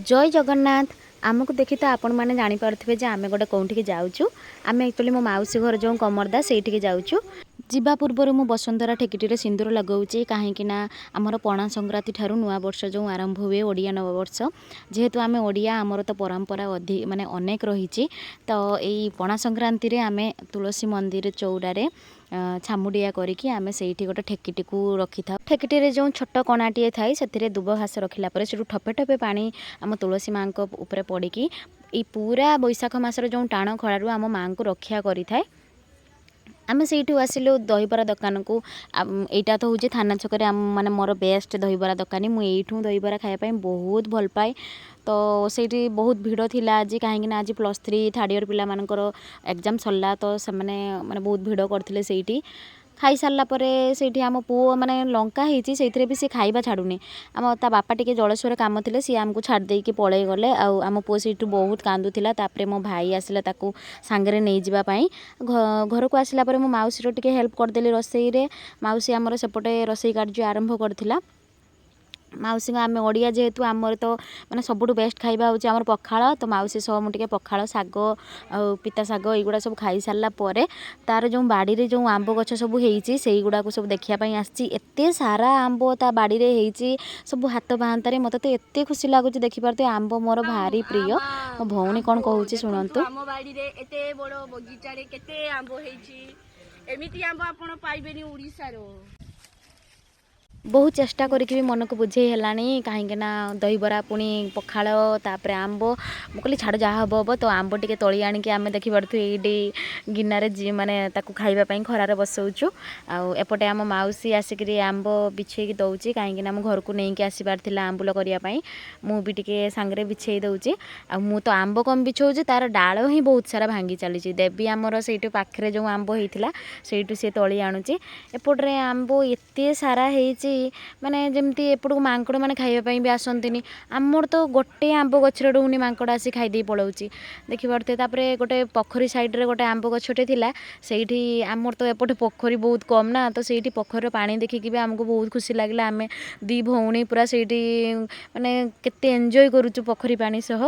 ଜୟ ଜଗନ୍ନାଥ। ଆମକୁ ଦେଖି ତ ଆପଣମାନେ ଜାଣିପାରୁଥିବେ ଯେ ଆମେ ଗୋଟେ କେଉଁଠିକି ଯାଉଛୁ। ଆମେ ଆକ୍ଚୁଆଲି ମୋ ମାଉସୀ ଘର ଯେଉଁ କମରଦା, ସେଇଠିକି ଯାଉଛୁ। ଯିବା ପୂର୍ବରୁ ମୁଁ ବସୁନ୍ଧରା ଠେକିଟିରେ ସିନ୍ଦୁର ଲଗାଉଛି, କାହିଁକି ନା ଆମର ପଣା ସଂକ୍ରାନ୍ତି ଠାରୁ ନୂଆ ବର୍ଷ ଯେଉଁ ଆରମ୍ଭ ହୁଏ, ଓଡ଼ିଆ ନବବର୍ଷ। ଯେହେତୁ ଆମେ ଓଡ଼ିଆ, ଆମର ତ ପରମ୍ପରା ମାନେ ଅନେକ ରହିଛି। ତ ଏଇ ପଣା ସଂକ୍ରାନ୍ତିରେ ଆମେ ତୁଳସୀ ମନ୍ଦିର ଚଉରାରେ ଛାମୁଡ଼ିଆ କରିକି ଆମେ ସେଇଠି ଗୋଟେ ଠେକିଟିକୁ ରଖିଥାଉ। ଠେକିଟିରେ ଯେଉଁ ଛୋଟ କଣାଟିଏ ଥାଏ, ସେଥିରେ ଦୁବ ଘାସ ରଖିଲା ପରେ ସେଠୁ ଠୋପେ ଠୋପେ ପାଣି ଆମ ତୁଳସୀ ମାଆଙ୍କ ଉପରେ ପଡ଼ିକି ଏଇ ପୁରା ବୈଶାଖ ମାସର ଯେଉଁ ଟାଣ ଖରାରୁ ଆମ ମାଆଙ୍କୁ ରକ୍ଷା କରିଥାଏ। ଆମେ ସେଇଠୁ ଆସିଲୁ ଦହିବରା ଦୋକାନକୁ। ଏଇଟା ତ ହେଉଛି ଥାନା ଛକରେ ଆମ ମାନେ ମୋର ବେଷ୍ଟ ଦହିବରା ଦୋକାନୀ। ମୁଁ ଏଇଠୁ ଦହିବରା ଖାଇବା ପାଇଁ ବହୁତ ଭଲ ପାଏ। ତ ସେଇଠି ବହୁତ ଭିଡ଼ ଥିଲା ଆଜି, କାହିଁକି ନା ଆଜି +3 ଥାର୍ଡ଼ ଇୟର୍ ପିଲାମାନଙ୍କର ଏକ୍ଜାମ୍ ସରିଲା। ତ ସେମାନେ ମାନେ ବହୁତ ଭିଡ଼ କରିଥିଲେ ସେଇଠି। ଖାଇସାରିଲା ପରେ ସେଇଠି ଆମ ପୁଅ ମାନେ ଲଙ୍କା ହେଇଛି, ସେଇଥିରେ ବି ସେ ଖାଇବା ଛାଡ଼ୁନି। ଆମ ତା ବାପା ଟିକେ ଜଳେଶ୍ୱର କାମ ଥିଲେ, ସିଏ ଆମକୁ ଛାଡ଼ି ଦେଇକି ପଳେଇ ଗଲେ ଆଉ ଆମ ପୁଅ ସେଇଠୁ ବହୁତ କାନ୍ଦୁଥିଲା। ତାପରେ ମୋ ଭାଇ ଆସିଲା ତାକୁ ସାଙ୍ଗରେ ନେଇଯିବା ପାଇଁ। ଘରକୁ ଆସିଲା ପରେ ମୁଁ ମାଉସୀର ଟିକେ ହେଲ୍ପ କରିଦେଲି ରୋଷେଇରେ। ମାଉସୀ ଆମର ସେପଟେ ରୋଷେଇ କାର୍ଯ୍ୟ ଆରମ୍ଭ କରିଥିଲା। ମାଉସୀଙ୍କ ଆମେ ଓଡ଼ିଆ ଯେହେତୁ, ଆମର ତ ମାନେ ସବୁଠୁ ବେଷ୍ଟ ଖାଇବା ହେଉଛି ଆମର ପଖାଳ। ତ ମାଉସୀ ସହ ମୁଁ ଟିକେ ପଖାଳ, ଶାଗ ଆଉ ପିତା ଶାଗ ଏଇଗୁଡ଼ା ସବୁ ଖାଇସାରିଲା ପରେ ତାର ଯେଉଁ ବାଡ଼ିରେ ଯେଉଁ ଆମ୍ବ ଗଛ ସବୁ ହେଇଛି, ସେଇଗୁଡ଼ାକୁ ସବୁ ଦେଖିବା ପାଇଁ ଆସିଛି। ଏତେ ସାରା ଆମ୍ବ ତା ବାଡ଼ିରେ ହେଇଛି, ସବୁ ହାତ ପାହାନ୍ତାରେ। ମୋତେ ତ ଏତେ ଖୁସି ଲାଗୁଛି, ଦେଖିପାରୁଥିବେ। ଆମ୍ବ ମୋର ଭାରି ପ୍ରିୟ। ମୋ ଭଉଣୀ କ'ଣ କହୁଛି ଶୁଣନ୍ତୁ। ଆମ ବାଡ଼ିରେ ଏତେ ବଡ଼ ବଗିଚାରେ କେତେ ଆମ୍ବ ହେଇଛି। ଏମିତି ଆମ୍ବ ଆପଣ ପାଇବେନି ଓଡ଼ିଶାର। ବହୁତ ଚେଷ୍ଟା କରିକି ବି ମନକୁ ବୁଝେଇ ହେଲାନି, କାହିଁକି ନା ଦହିବରା, ପୁଣି ପଖାଳ, ତାପରେ ଆମ୍ବ। ମୁଁ କହିଲି, ଛାଡ଼, ଯାହା ହେବ ହେବ। ତ ଆମ୍ବ ଟିକେ ତୋଳି ଆଣିକି ଆମେ ଦେଖିପାରୁଥିବୁ ଏଇଠି ଗିନାରେ ମାନେ ତାକୁ ଖାଇବା ପାଇଁ ଖରାରେ ବସଉଛୁ। ଆଉ ଏପଟେ ଆମ ମାଉସୀ ଆସିକିରି ଆମ୍ବ ବିଛେଇକି ଦେଉଛି, କାହିଁକି ନା ମୁଁ ଘରକୁ ନେଇକି ଆସିବାର ଥିଲା ଆମ୍ବୁଲ କରିବା ପାଇଁ। ମୁଁ ବି ଟିକେ ସାଙ୍ଗରେ ବିଛେଇ ଦେଉଛି। ଆଉ ମୁଁ ତ ଆମ୍ବ କମ୍ ବିଛଉଛି, ତାର ଡାଳ ହିଁ ବହୁତ ସାରା ଭାଙ୍ଗି ଚାଲିଛି। ଦେବୀ ଆମର ସେଇଠୁ ପାଖରେ ଯେଉଁ ଆମ୍ବ ହେଇଥିଲା, ସେଇଠୁ ସେ ତୋଳି ଆଣୁଛି। ଏପଟରେ ଆମ୍ବ ଏତେ ସାରା ହେଇଛି, ମାନେ ଯେମିତି ଏପଟକୁ ମାଙ୍କଡ଼ ମାନେ ଖାଇବା ପାଇଁ ବି ଆସନ୍ତିନି। ଆମର ତ ଗୋଟେ ଆମ୍ବ ଗଛରେ ରହୁନି, ମାଙ୍କଡ଼ ଆସି ଖାଇଦେଇ ପଳାଉଛି, ଦେଖିପାରୁଥିବେ। ତାପରେ ଗୋଟେ ପୋଖରୀ ସାଇଡ଼୍ରେ ଗୋଟେ ଆମ୍ବ ଗଛଟେ ଥିଲା ସେଇଠି। ଆମର ତ ଏପଟେ ପୋଖରୀ ବହୁତ କମ୍ ନା, ତ ସେଇଠି ପୋଖରୀର ପାଣି ଦେଖିକି ବି ଆମକୁ ବହୁତ ଖୁସି ଲାଗିଲା। ଆମେ ଦୁଇ ଭଉଣୀ ପୁରା ସେଇଠି ମାନେ କେତେ ଏନ୍ଜୟ କରୁଛୁ ପୋଖରୀ ପାଣି ସହ।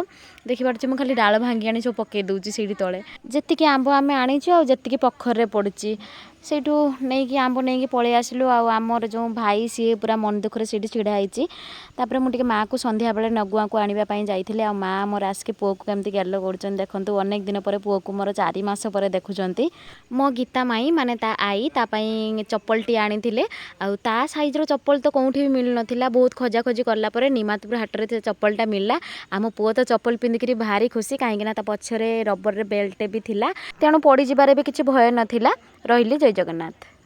ଦେଖିପାରୁଛି, ମୁଁ ଖାଲି ଡାଳ ଭାଙ୍ଗି ଆଣି ସବୁ ପକାଇ ଦେଉଛି ସେଇଠି ତଳେ। ଯେତିକି ଆମ୍ବ ଆମେ ଆଣିଛୁ ଆଉ ଯେତିକି ପୋଖରୀରେ ପଡ଼ୁଛି, ସେଇଠୁ ନେଇକି ଆମ୍ବ ନେଇକି ପଳେଇ ଆସିଲୁ। ଆଉ ଆମର ଯେଉଁ ଭାଇ, ସିଏ ପୁରା ମନ ଦୁଃଖରେ ସେଇଠି ଛିଡ଼ା ହେଇଛି। ତାପରେ ମୁଁ ଟିକେ ମାଆକୁ ସନ୍ଧ୍ୟାବେଳେ ନଗୁଆକୁ ଆଣିବା ପାଇଁ ଯାଇଥିଲି। ଆଉ ମାଆ ଆମର ଆସିକି ପୁଅକୁ କେମିତି ଗେଲ କରୁଛନ୍ତି ଦେଖନ୍ତୁ। ଅନେକ ଦିନ ପରେ ପୁଅକୁ ମୋର 4 ମାସ ପରେ ଦେଖୁଛନ୍ତି। ମୋ ଗୀତା ମାଇଁ, ମାନେ ତା ଆଈ, ତା ପାଇଁ ଚପଲଟି ଆଣିଥିଲେ। ଆଉ ତା ସାଇଜ୍ର ଚପଲ ତ କେଉଁଠି ବି ମିଳୁନଥିଲା। ବହୁତ ଖୋଜାଖୋଜି କଲା ପରେ ନିମାତପୁର ହାଟରେ ସେ ଚପଲଟା ମିଳିଲା। ଆମ ପୁଅ ତ ଚପଲ ପିନ୍ଧିକିରି ଭାରି ଖୁସି, କାହିଁକିନା ତା ପଛରେ ରବରରେ ବେଲ୍ଟ ବି ଥିଲା, ତେଣୁ ପଡ଼ିଯିବାରେ ବି କିଛି ଭୟ ନଥିଲା। ରହିଲି, ଜୟ ଜଗନ୍ନାଥ।